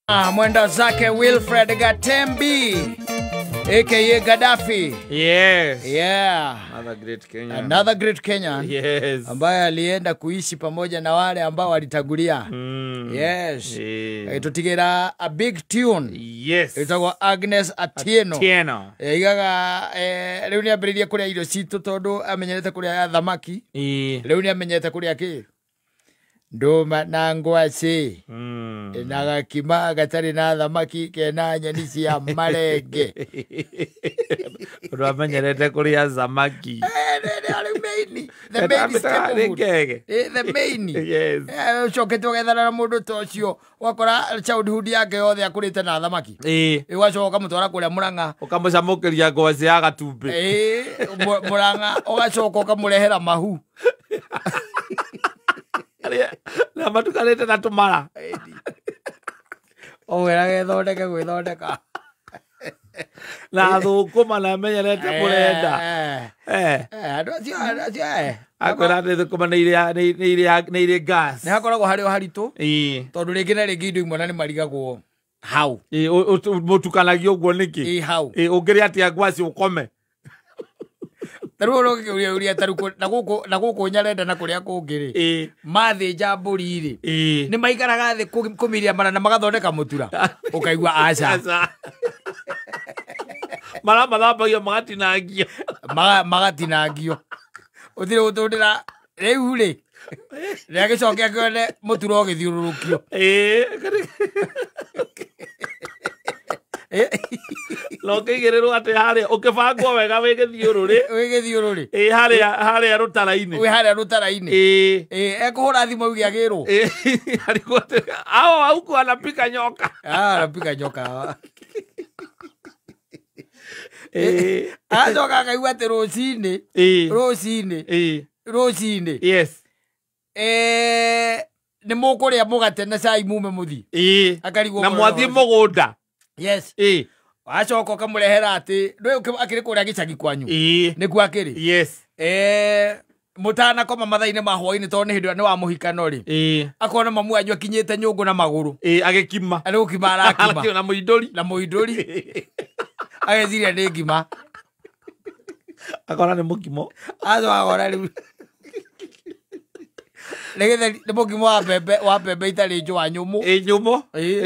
Mwenda zake Wilfred Gatembi aka Gaddafi. Yes. Yeah. Another great Kenyan. Another great Kenyan. Yes. Ambaye alienda kuishi pamoja na wale ambao walitangulia. Yes. Yeah. Tutigera a big tune. Yes. Itagwo Agnes Atieno. Atieno. Igaga riu ni ambiririe kuria irio citu tondu amenyerete kuria thamaki. Riu ni amenyerete kuria ki? Nduma na ngwaci. Na gakima gatari na thamaki kena nyeni cia marenge. Undu amenyerete kuria thamaki. Main. The main staple food. The main. Yes. Ucokete ugethana na mundu ta ucio wakora childhood yake yothe akurite na thamaki. Ugacoka ukamutwara kuria Murang'a. Ukamucamukiria ngwaci ya gatumbi. Murang'a ugacoka ukamurehera mahu. Na matukanite na tumara. Owera gethondeke gwithondeka. Na thukuma na menyerete murenda. Andu acio akwira ati thukuma ni iri gas. Ni hakoragwo hari o haritu. Tondu ringi na ringi indo imwe na ni marigagwo hau. Mutukanagia uguo niki? Hau. Ungiria atia ngwaci ukome? Taru ro uria taru na guku Nyarenda na kuria kungi ri mathinja mburi ri ni maikaraga thi kumiria mara na magathondeka mutura ukaigua aca mara mathambagio magatinangio magatinangio uthire gutundira riu ri riagicoke akione mutura ugithiururukio. No kĩigĩrĩrwo atĩ harĩa ũkĩbangwo wega wĩ gĩthiũrũrĩ. Wĩ gĩthiũrũrĩ. Harĩa harĩa rũtara-inĩ. Wĩ harĩa rũtara-inĩ. Ekũhũra thimũ auge agĩrwo. Arigwo atĩ hao huku anapika nyoka. Anapika nyoka. Acoka akaigua atĩ rũcinĩ. Rũcinĩ. Rũcinĩ. Yes. Nĩ mũkũrĩa mũgate na cai mume mũthiĩ. Akarigwo na mwathiĩ mũgũnda. Yes. Acoka ukamurehera ati ndwe akiri kuria gicagi kwanyu. Nikuo akiri. Yes. Mutanakoma mathaa-inĩ ma hwaĩ-inĩ tondũ nĩ hĩndĩ ĩrĩa nĩ wa mũhikano rĩ. Akona mamu wanyu akinyĩte nyũngũ na magũrũ. Agĩkima. Arĩ gũkima arakima. Na mũindũri. Na mũindũri. Ageciria nĩ ngima. Akona nĩ mũkimo. Acoka akona rĩu. Nĩgetha nĩ mũkimo wa mbembe itarĩ njũa nyũmũ. Nyũmũ.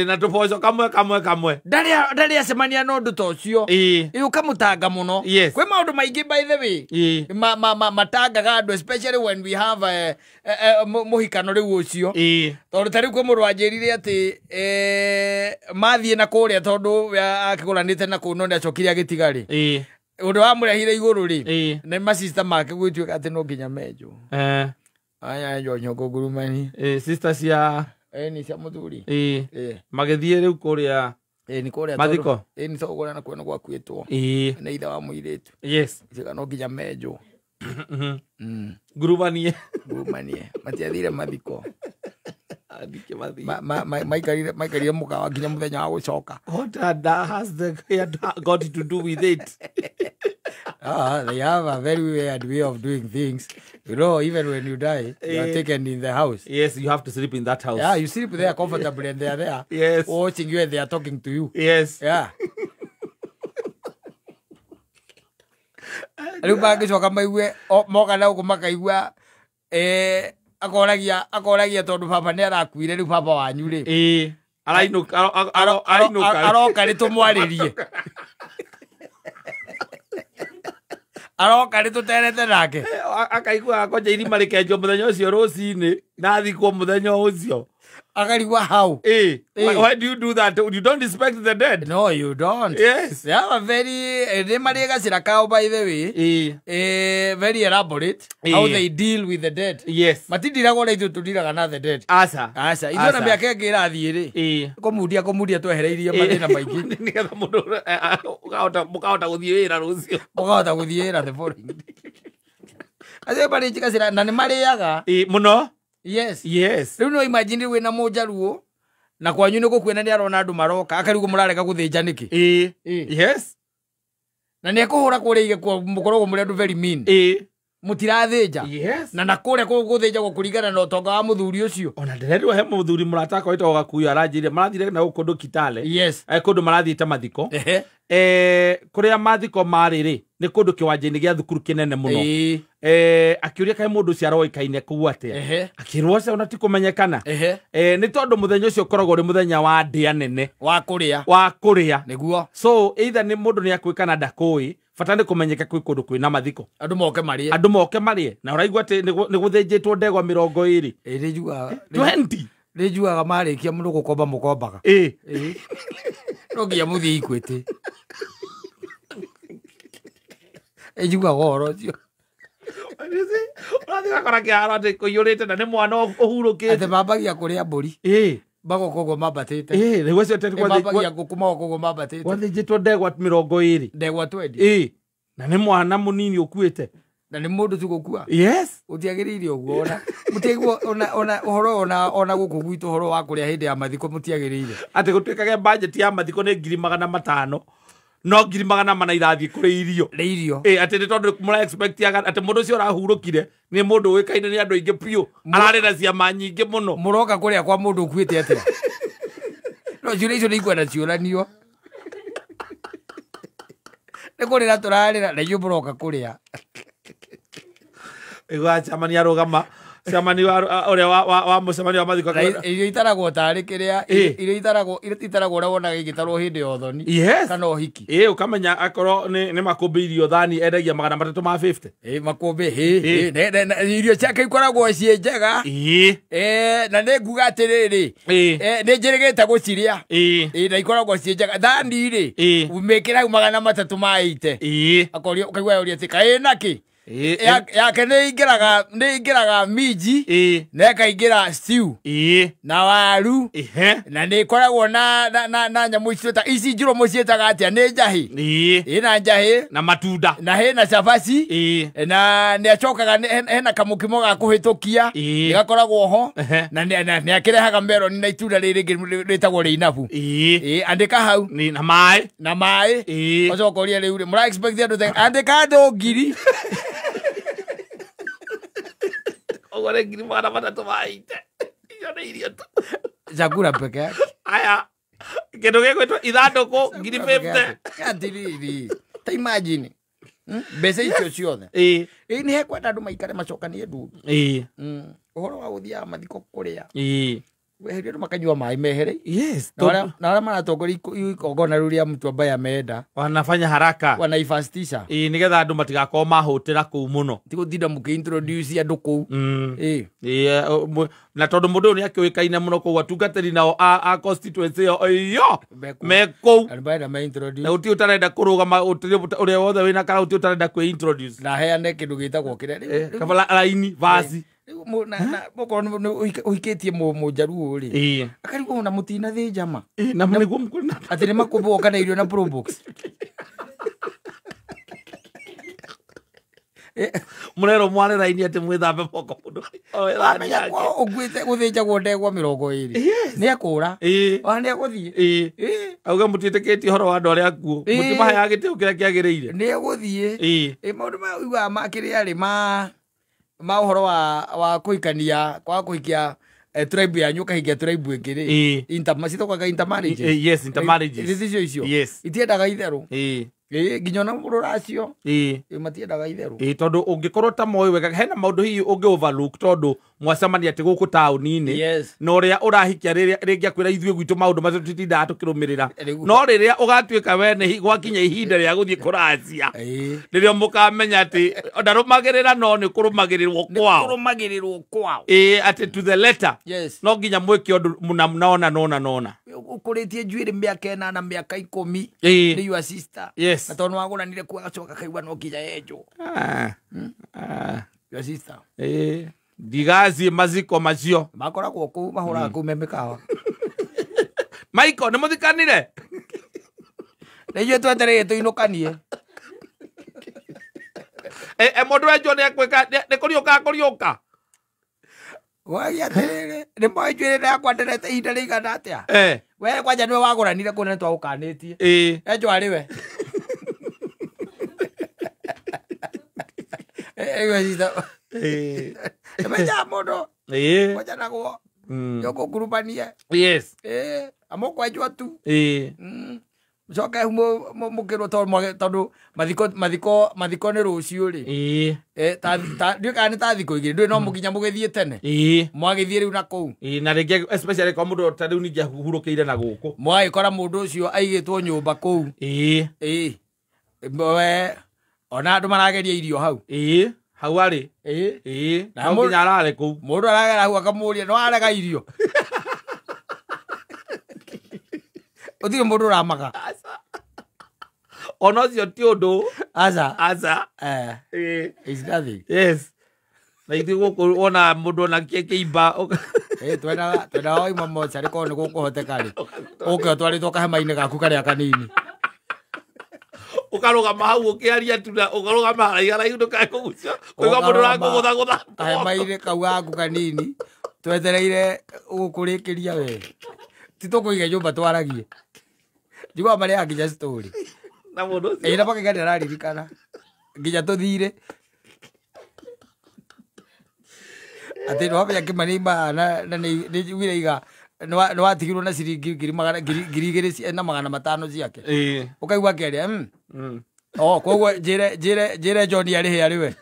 Na tũboco kamwe kamwe kamwe. Ndarĩ acemania na ũndũ ta ũcio. Ũkamũtanga mũno. Yes. Kwĩ maũndũ maingĩ by the way. Matangaga andũ especially when we have mũhikano rĩu ũcio. Tondũ ta rĩu kwĩ mũndũ wanjĩrire atĩ mathiĩ na kũrĩa tondũ akĩgũranĩte na kũu no nĩacokire agĩtiga rĩ. Ũndũ wamũrehire igũrũ rĩ. Nĩ macista make gwĩtuĩka atĩ no nginya menjwo. Aya njo nyoko gurumani. Sister cia ni cia muthuri. Magithie riu kuria. Ni kuria mathiko. Ni thogora na kuona gwakuitwo. Ni ithe wa muiritu. Yes. Ciga no nginya menjwo. Ngurumanie. Ngurumanie. Matiathire mathiko. Andike mathiko. Maikarire mukawa nginya muthenya wa gucoka. What has the got to do with it? They have a very weird way of doing things. You know, even when you die, you are taken in the house. Yes, you have to sleep in that house. Yeah, you sleep there comfortably and they are there. Yes. Watching you and they are talking to you. Yes. Yeah. Rĩu mangĩcoka maigue moka na gũkũ makaigua akoragia tondũ baba nĩ arakuire rĩu baba wanyu rĩ. Arainũka aroka rĩ tũmwarĩrie. Aroka rĩ tũterete nake. Akaigua akonja irima rĩkenjwo mũthenya ũcio rũcinĩ na athikwo mũthenya ũcio. Akarigwa how? Why do you do that? You don't respect the dead. No, you don't. Yes. They have a very nĩ marĩ gacĩra kao by the way. Very elaborate how they deal with the dead. Yes. Matindiraga ũrĩa ithuĩ tũndiraga na the dead. Aca. Aca. Ithuĩ na mĩaka ĩngĩ ĩrathiĩ rĩ. Kũmundia twehereirie mathĩna maingĩ. Nĩgetha mũndũ mũkahota gũthiĩ wĩra rũciũ. Mũkahota gũthiĩ wĩra the following day. Acio marĩ gacĩra na nĩ marĩaga. Mũno. Yes. Yes. Rĩu no imagine wĩna mũnjaruo na kwanyu nĩ gũkuĩna nĩ arona andũ maroka akarigwo mũrarega gũthĩnja nĩkĩ. Yes. Na nĩ ekũhũra kũrĩa ige mũkoragwo mũrĩ andũ very mean. Mũtirathĩnja. Yes. Na nakũrĩa gũthĩnjagwo kũringana na ũtonga wa mũthuri ũcio. Ona ndĩrerirwo he mũthuri mũrata akwa wĩtagwo Gakuyo aranjĩrire marathire na gũkũ kũndũ Kitale. Yes. Kũndũ marathiĩte mathiko. Ehe. Kũrĩa mathiko marĩ rĩ nĩ kũndũ kĩwanja-inĩ gĩa thukuru kĩnene mũno. Ĩĩ. Akĩũria kaĩ mũndũ ũcio aroĩkaine kũu atĩa. Ehe. Akĩrwo aca ona ti kũmenyekana. Ehe. Nĩ tondũ mũthenya ũcio ũkoragwo ũrĩ mũthenya wa ndĩa nene. Wa kũrĩa. Wa kũrĩa. Nĩguo. So either nĩ mũndũ nĩ akũĩ kana ndakũĩ, bata nĩ kũmenyeka kwĩ kũndũ kwĩna mathiko. Andũ moke marĩe. Andũ moke marĩe. Na ũraigua atĩ nĩ gũthĩnjĩtwo ndegwa 20. Ĩ, nĩnjugaga. 20. Nĩnjugaga marĩkia mũndũ gũkomba mũkombaga. Ĩ. Ĩ. No nginya mũthiĩ Equity. Nĩnjugaga ũhoro ũcio. Ũrathiĩ ũgakora kĩharo atĩ kũiyũrĩte na nĩ mwana ũhurũkĩte. Atĩ mambagia kũrĩa mbũri. Ĩ. Magoka ũguo mambatĩte. Ĩ, rĩu ũcio atĩ Mambagia ngũkũ magoka ũguo mambatĩte. Gwathĩnjĩtwo ndegwa 20. Ndegwa 20. Ĩ. Na nĩ mwana mũnini ũkuĩte. Na nĩ mũndũ tu gũkua. Yes. Ũtiagĩrĩire ũguo ona. Mũtiagĩrĩirwo ona ũhoro ona gũkũ gwitũ ũhoro wa kũrĩa hĩndĩ ya mathiko mũtiagĩrĩire. Atĩ gũtuĩkage budget ya mathiko nĩ 500,000. No 400,000 irathiĩ kũrĩ irio. Nĩ irio. Ĩ, atĩ nĩ tondũ mũra expect atĩ mũndũ ũcio ũrahurũkire nĩ mũndũ ũĩkaine nĩ andũ aingĩ biũ. Ararĩ na ciama nyingĩ mũno. Mũroka kũrĩa kwa mũndũ ũkuĩte atĩa? No ciũria icio nĩ ikwenda ciũranio. Nĩ kũrĩra tũrarĩra na inyuĩ mũroka kũrĩa. Igua chamani arũgama. Chamani wa ũrĩa wa mũcemanio wa mathiko. Irio itaragwo tarĩ kĩrĩa, irio itaragwo ũrĩa wonaga igĩtarwo hĩndĩ ya ũthoni. Yes. Kana ũhiki. Ĩ, ũkamenya akorwo nĩ makũmbĩ irio thani endagia 350. Ĩ, makũmbĩ, hĩ, irio ciake ikoragwo ciĩ njega. Ĩ. Na nĩ nguga atĩrĩrĩ. Nĩ njĩrĩgĩte gũcirĩa. Ĩ. Ĩ, na ikoragwo ciĩ njega. Thani rĩ, ũmĩkĩra hau 380. Ĩ. Akorio ũkaigua yoria atĩ kaĩ nakĩ? Yake nĩ ingĩraga minji na ĩkaingĩra stew na waru na nĩ ĩkoragwo na nyamũ icio ta ici njirũ mũciĩtaga atĩa nĩ njahĩ. Ĩna njahĩ na matunda na hena cabaci na nĩ acokaga hena kamũkimo ga kũhĩtũkia gakoragwo ho na nĩ akĩrehaga meroni na itunda rĩrĩ rĩngĩ rĩtagwo rĩinabu. Andĩka hau na maĩ na maĩ ũcoka ũrie rĩu rĩ mũra expect andũ andĩka andũ 1,000. Ũguo nĩ 380,000. Icio nĩ irio tu. Chakula peke yake. Aya, kĩndũ gĩgwĩtwo ithandũkũ 50,000. Atiriri. Ta imagine. Mbeca icio ciothe. Ĩ. Ĩ, nĩ hekwenda andũ maikare macokanie ndundu. Ĩ. Ũhoro wa gũthiaga mathiko kũrĩa. Ĩ. Weherie andũ makanyua maĩ mehere. Yes. Na arĩa maratongoria igongona rĩu rĩa mtu ambaye ameenda. Wanafanya haraka. Wanaifastisha. Ĩ, nĩgetha andũ matigakorwo mahũtĩra kũu mũno. Ti gũtinda mũkĩ-introduce andũ kũu. Ĩ. Ĩ, na tondũ mũndũ ũyũ nĩ akĩũĩkaine mũno kũu atungatĩri nao a constituency ĩyo ĩyo me kũu. Andũ marenda me-introduce. Na gũtirĩ ũtarenda kũrũgama, ũrĩa wothe wĩna kara gũtirĩ ũtarenda kwĩ-introduce. Na heane kĩndũ gĩtagwo kĩrĩa. Kabala raini, vazi. Okorwo nĩ ũhikĩtie mũnjaruo rĩ. Akarigwo na mũtinathĩnja ma. Ĩ, na nĩguo mũkwĩna. Atĩ nĩ makũmbĩ woka na irio na Probox. Mũrerwo mware raini atĩ mwĩthambe moko mũndũ. Wamenya ũkuĩte gũthĩnjagwo ndegwa 20. Nĩ ekũra. Ona nĩ egũthiĩ. Ĩ. Auge mũtiĩtĩkĩtie ũhoro wa andũ arĩa akuũ. Mũtimaheaga gĩtĩo kĩrĩa kĩagĩrĩire. Nĩ egũthiĩ. Ĩ. Maũndũ maya ũiguaga makĩrĩa rĩ ma ũhoro wa kũhikania kwa kũhikia tribe yanyu ũkahikia tribe ĩngĩ rĩ. Citũkaga intermarriages. Yes, intermarriages. Icio icio. Yes. Itiendaga itherũ. Ĩ. Nginya ona rũracio. Ĩ. Matiendaga itherũ. Ĩ, tondũ ũngĩkorwo ta moĩ wega hena maũndũ hihi ũngĩ overlook tondũ mwacemania atĩ gũkũ taũni-inĩ. Yes. Na ũrĩa ũrahikia rĩrĩa rĩngĩ akwĩra ithuĩ gwitũ maũndũ macio tũtitindaga tũkĩrũmĩrĩra. No rĩrĩa ũgatuĩka we nĩ gwakinya ihinda rĩa gũthiĩ kũracia. Rĩrĩa mũkamenya atĩ ndarũmagĩrĩra no nĩ kũrũmagĩrĩrwo kwao. Nĩ kũrũmagĩrĩrwo kwao. Ĩ, atĩ to the letter. Yes. No nginya mwĩke ũndũ mũna nona nona nona. Ũkũrĩtie njuĩrĩ mĩaka 8 mĩaka 10. Nĩ your sister. Yes. Na tondũ wagũranire kuo agacoka akaigua no nginya enjwo. Your sister. Ĩ. Ndigathiĩ maziko macio. Makoragwo kũu mahũraga kũu me mĩkawa. Michael, nĩ mũthikanire? Na ithuĩ twetereire tũinũkanie. Mũndũ wenjwo nĩ ekwĩka nĩ kũriũka kũriũka. Wagia atĩrĩrĩ, nĩ moĩ njuĩrĩ yakwa nderete ihinda rĩigana atĩa? We kwanja nĩwe wagũranire kũu na nĩtwagũkanĩtie. Enjwo arĩ we. Menya mũndũ kwenjanagwo yũkũngurumanie. Yes. Amũkwenjwo tu. Mũcoke mũkĩrwo tondũ mathiko nĩ rũciũ rĩ. Ndiũĩ kana nĩ ta thikũ igĩrĩ, ndũĩ no mũkinya mũgĩthiĩ tene. Mwagĩthiĩ rĩu na kũu. Na rĩngĩ especially kwa mũndũ ta rĩu ningĩ ahurũkĩire na gũkũ. Mwagĩkora mũndũ ũcio aigĩtwo nyũmba kũu. Ona andũ marageria irio hau. Hau arĩ. Na nginya arare kũu. Mũndũ aragera hau akamũria no arega irio. Ũtirĩ mũndũ ũramaga. Ona ũcio ti ũndũ. Aca. Aca. It's nothing. Yes. Na ithuĩ gũkũ wona mũndũ ona kĩimba. Twendaga wauma mocarĩ korwo nĩ gũkũhoteka rĩ. Ũke ũtwarĩtwo kahema-inĩ gaku karĩa kanini. Ũkarũgama hau ũkĩaria tu na ũkarũgama haraihu haraihu ndũkae kũgucio. Kũigua mũndũ ũrakũgũthagũtha. Kahema-inĩ kau gaku kanini twetereire gũkũrĩkĩria we. Ti tũkũige nyũmba twaragie. Njiguaga marĩaga nginya story. Na mũndũ ũcio. Na makaiga nĩararirikana. Nginya tũthire. Atĩ nĩwamenya Kĩmani auma na nĩnjiguire iga nĩwatigirwo na ciringi 2,500 ciake. Ũkaigua akĩaria. Koguo njĩre John arĩhe arĩ we.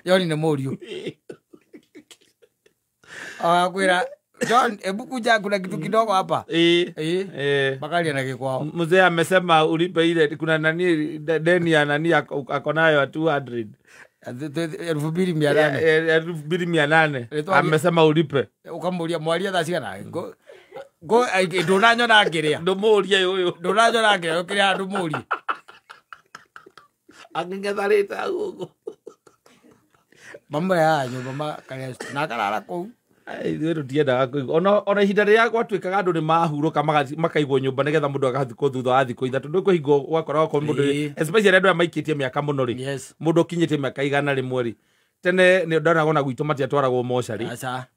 John nĩ mũriũ. Agakwĩra John, hebu kuja kuna kitu kidogo hapa. Makaria na kikwao. Mzee amesema ulipe ile kuna nani deni ya nani ako nayo 200. 2,800. 2,800. Amesema ulipe. Ukamuria mwaria thaa cigana? Go ndũnanyona ngĩrĩa. Ndũmũrie ũyũ. Ndũnanyona ngĩrĩa ũkĩrĩa ndũmũrie. Ang'etharĩte hau ũguo. Mamũrehaga nyũmba makarĩa na akarara kũu. Ithuĩ tũtiendaga kũigua ona ihinda rĩrĩa gwatuĩkaga andũ nĩ mahurũka makaigwo nyũmba nĩgetha mũndũ agathikwo thutha wa thikũ ithatũ ndũ kwĩhingwo gwakoragwo kwa mũndũ especially andũ aya maikĩtie mĩaka mũno rĩ mũndũ ũkinyĩtie mĩaka 100 rĩ tene nĩ ndonaga ona gwitũ matiatwaragwo mocarĩ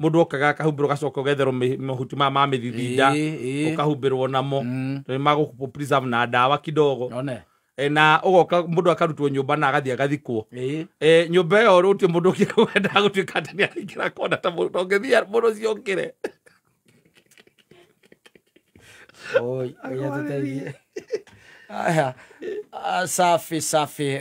mũndũ okaga akahumbĩrwo gacoka ũgetherwo mahuti maya ma mĩthithinda ũkahumbĩrwo namo nĩ magũ preserve na ndawa kidogo na ugoka mundu akarutwo nyumba na agathie agathikwo nyumba iyo ruti mundu wendaga gutuika ati niaringira kona ta mundu ungithia mundu ucio ukire. Oi, aya, safi safi.